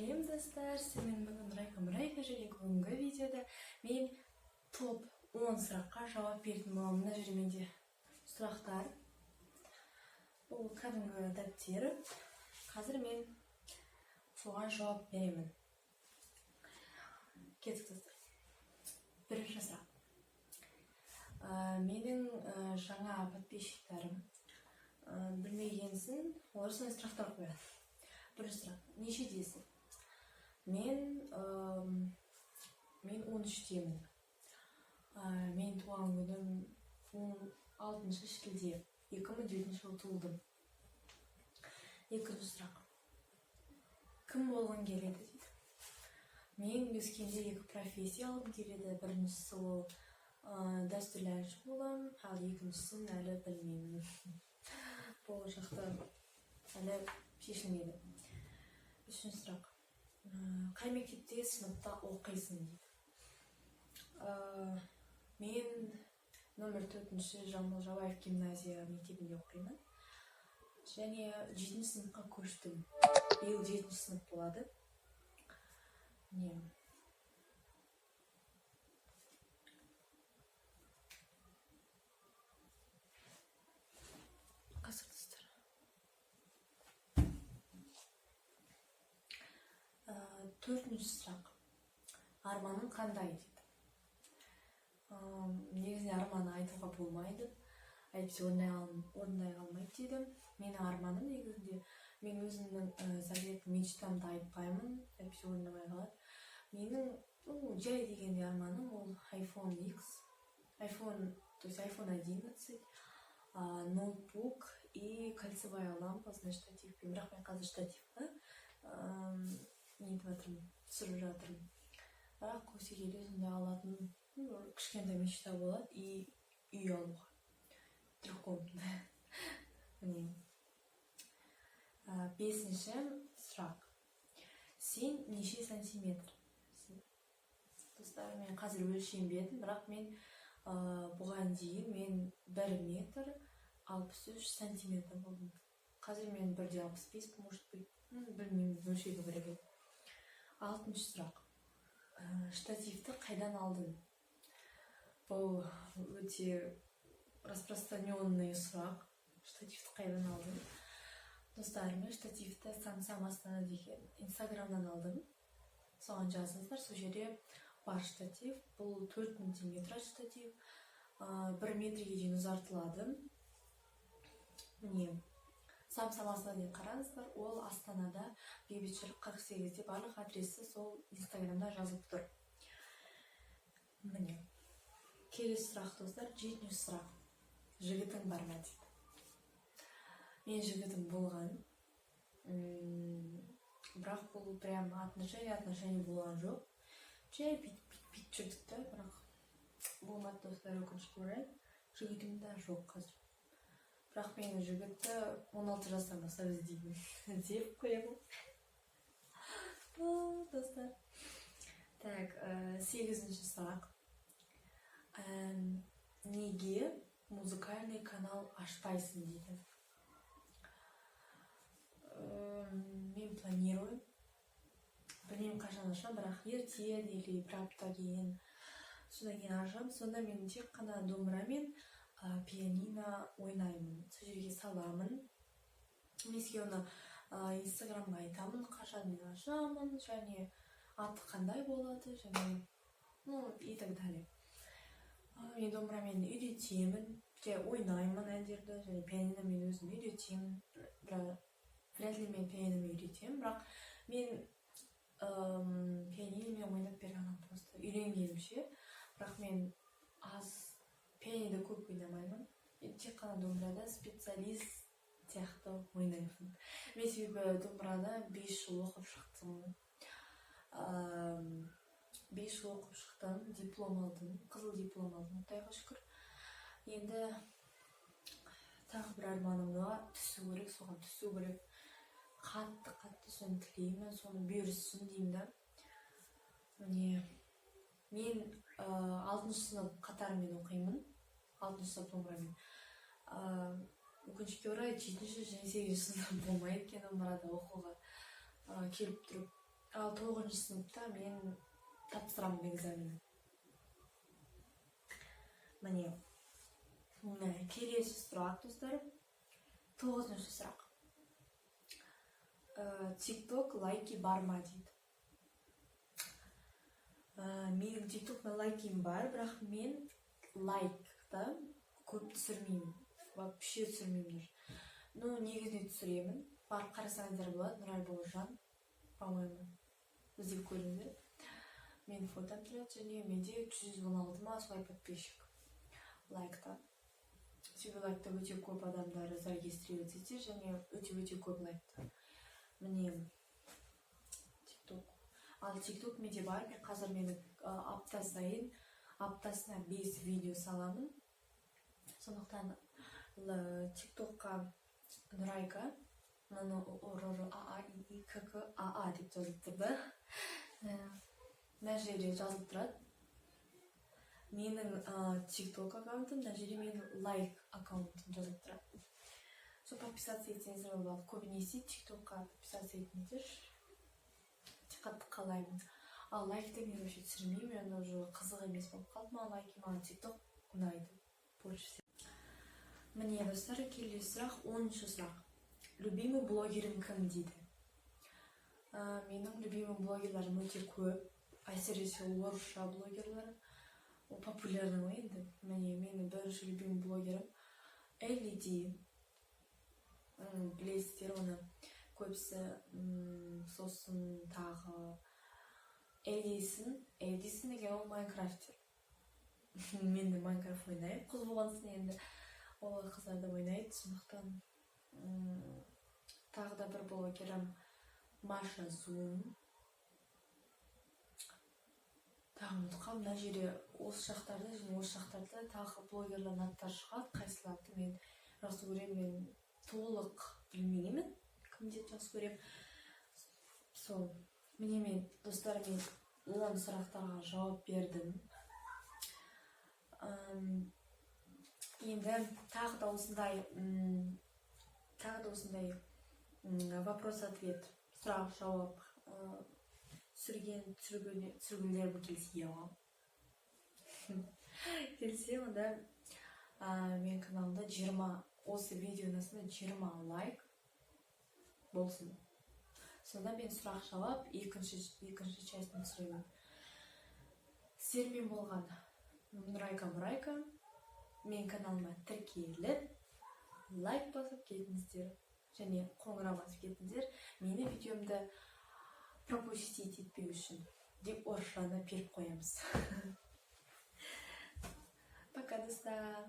Сәлем, достар! Сіздермен бүгін Райка Мурайка, және бүгінгі видеода мен топ 10 сұраққа жауап беретін боламын. Мына жерде менде сұрақтар, бұл кәдімгі дәптер. Қазір мен соған жауап беремін. Кеттік, достар! Бірінші сұрақ. Менің жаңа подписчиктарым білмегенсін, олар сондай сұрақтар қояды. Бірінші сұрақ: нешедесің? Мен 13-темін. Мен туған күнім 16 шілде, 2007 жылы туылдым. Екінші сұрақ: кім болғың келеді дейді. Мен өскенде екі профессия алғым келеді. Біріншісі ол дәстүрлі әнші боламын, ал екіншісін әлі білмеймін, болашақта әлі шешілмеді. Үшінші сұрақ: қай мектепте, сыныпта оқисың дейді. Мен номер 4 Жамбыл Жабаев гимназия мектебінде оқимын және жетінші сыныпқа көштім. Биыл жетінші сынып болады. Не, қазір, достар. Төртінші сұрақ: арманың қандай дейді. Негізінде арман айтуға болмайды, әйтпесе орындай алмайды дейді. Менің арманым негізінде, мен өзімнің заветный мечтамды айтпаймын, әйтпесе орындамай қалады. Менің, ну, жай дегенде арманым ол iPhone X, iPhone, то есть iPhone 11, ноутбук и кольцевая лампа на штативпен. Бірақ мен қазір штативті нетіп жатырмын, түсіріп жатырмын. Бірақ өсе келе сондай алатын, ну, бір кішкентай мечта болады. И үй алуға, трехкомнатный, міне. Бесінші сұрақ: сен неше сантиметр? Достар, мен қазір өлшенбедім, бірақ мен бұған дейін мен 1 метр 63 сантиметр болдым. Қазір мен 1,65, может быть. Білмеймін, өлшеу керек еді. Алтыншы сұрақ: штативті қайдан алдың? Бұл өте распространенный сұрақ. Штативті қайдан алдың? Достар, мен штативті Самсам Астана деген инстаграмнан алдым. Соған жазыңыздар, сол жерде бар штатив. Бұл 4000 теңге тұрады штатив. 1 метрге дейін ұзартылады. Міне, Самсам Астана деп қараңыздар. Ол Астанада, Бейбітшілік 48-де. Барлық адресі сол инстаграмда жазылып тұр. Міне, келесі сұрақ, достар, жетінші сұрақ: жігітің бар ма дейді. Мен жігітім болған. Бірақ бұл прям отношения отношения болған жоқ, жай бүйтіп бүйтіп бүйтіп жүрдік та, бірақ болмады, достар, өкінішке орай. Жігітім де жоқ қазір, бірақ мен жігітті 16 жастан бастап іздеймін деп қоямын. Достар, так, сегізінші сұрақ: неге музыкальный канал ашпайсың дейді. Мен планирую, білмеймін қашан ашамын, бірақ ертең или бір апта кейін, содан кейін ашамын. Сонда мен тек қана домбырамен, пианино ойнаймын, сол жерге саламын. Мен сізге оны инстаграмға айтамын, қашан мен ашамын және аты қандай болады және, ну, и так далее. Мен домбырамен үйретемін, жай ойнаймын әндерді және пианино мен өзім үйретемін. Бірақ вряд ли мен пианиномен үйретемін, бірақ мен пианиномен ойнап бере аламын, просто үйренгенімше. Бірақ мен аз пианинода көп ойнамаймын, мен тек қана домбырада специалист сияқты ойнаймын. Мен себебі домбырада 5 жыл оқып шықтым. 5 жыл оқып шықтым, диплом алдым, қызыл диплом алдым, құдайға шүкір. Енді тағы бір арманымға түсу керек, соған түсу керек. Қатты қатты соны тілеймін, соны бұйырсын деймін да. Міне, мен алтыншы сынып қатарымен оқимын, алтыншы сынып домбырамен. Өкінішке орай, жетінші және сегізінші сынып болмайды екен домбырада оқуға. Келіп тұрып Ал тоғызыншы сыныпта мен тапсырамын экзамен. Міне, міне, келесі сұрақ, достар, тоғызыншы сұрақ. Тикток лайки бар ма дейді. Менің Тиктокта лайким бар, бірақ мен лайкты көп түсірмеймін, вообще түсірмеймін даже. Ну, негізінде түсіремін, барып қарасаңыздар болады. Нұрай Бауыржан, по-моему, іздеп көріңіздер, менің фотом тұрады. Және менде 116 ма, солай подписчик лайкта, себебі лайкта өте көп адамдар зарегистрироваться етсе және өте өте көп лайкта. Міне, Тикток. Ал Тикток менде бар. Мен қазір мені апта сайын, аптасына бес видео саламын. Сондықтан Тиктокқа Нұрайка, Н Н О Р Р А А И И К К А А деп жазылып тұр да. Мына жерде жазылып тұрады менің Тикток аккаунтым, мына жерде менің лайк аккаунтым жазылып тұрады. Сол подписаться етсеңіздер болады. Көбінесе Тиктокқа подписаться етіңіздерші, өте қатты қалаймын. Ал лайкты мен вообще түсірмеймін, енді уже қызық емес болып қалды маған лайки. Маған Тикток ұнайды больше всего. Міне, достар, келесі сұрақ, 10-шы сұрақ. Любимый блогерің кім дейді. Менің любимый блогерларым өте көп, әсіресе орысша блогерлар, ол популярный ғой енді. Міне, менің бірінші любимый блогерім Элли Ди. Білесіздер оны көбісі. Сосын тағы Эдисон. Эдисон деген ол майнкрафтер. Мен де Майнкрафт ойнаймын, қыз болған соң енді ол қыздар да ойнайды. Сондықтан тағы да бір блогерім Маша Зум. Тағы ұмытып қалдым. Мына жерде, осы жақтарда және осы жақтарда тағы блогерлардың аттары шығады. Қайсыларды мен жақсы көремін, мен толық білмеймін, кімдерді жақсы көремін. Сол, міне, мен, достар, мен 10 сұрақтарға жауап бердім. Енді тағы да осындай вопрос ответ, сұрақ жауап түсіргілерім келсе, онда менің каналымда 20, осы видеоның астында 20 лайк болсын. Сонда мен сұрақ жауап екінші часть ін түсіремін. Сіздермен болған Нұрайка Мұрайка. Менің каналыма тіркеліп, лайк басып кетіңіздер және қоңырау басып кетіңіздер, менің видеомды пропустить етпеу үшін деп орысшаны беріп қоямыз. Пока, достар.